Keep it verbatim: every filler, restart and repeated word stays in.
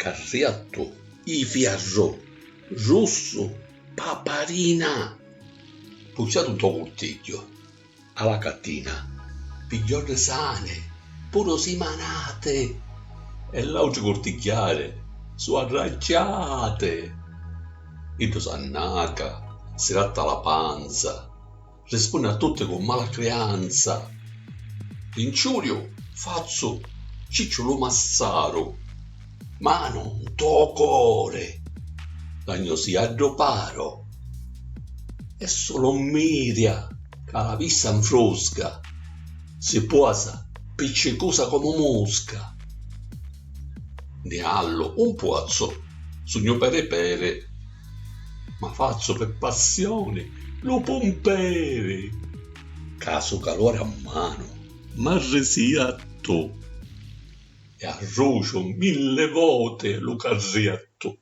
Carriattu i fiarru, russu paparina. Puciatu nto curtigghiu a la cattina, pi jorni sani, puru simanati, e l'autri curtigghiari su arraggiati. Iddu s'annaca, si ratta la panza, rispunni a tutti cu mala crianza. L'inciuriu fazzu Cicciu lu massaru, manu nto cori, l'agnosia addoparu. E sulu mmiria ca la vista nfrusca, si puasa piccicusa comu musca. Niallu un puazzu, sugnu peri peri, ma fazzu pi passioni lu pumperi, ca su calori a manu m'arrisiattu e arruciu milli voti lu carriattu.